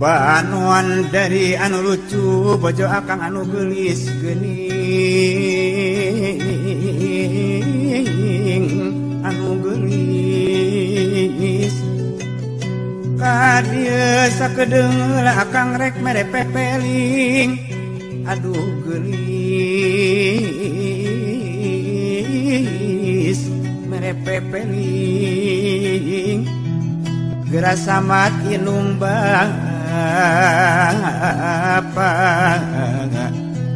Banuan dari anu lucu bojo akang anu geulis geuning anu geulis ka dieu sakedeung akang rek mere pepeling aduh geulis mere pepeling geura samat inung bapa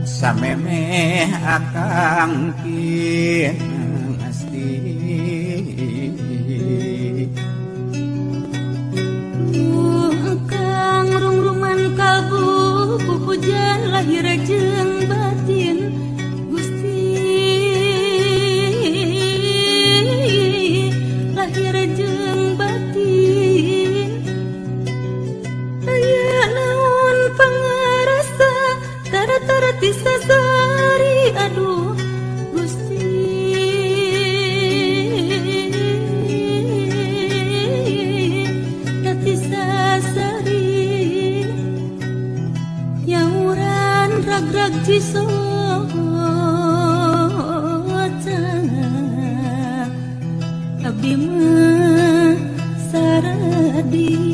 samemeh akang pinasti kang rungruman kalbu pupujan lahir jeung batin Gusti lahir jeung batin aya naon pangarasa tara-tara ti sasari aduh Gusti tati sasari nyauran rag-rag cisoca abdi mah saradi.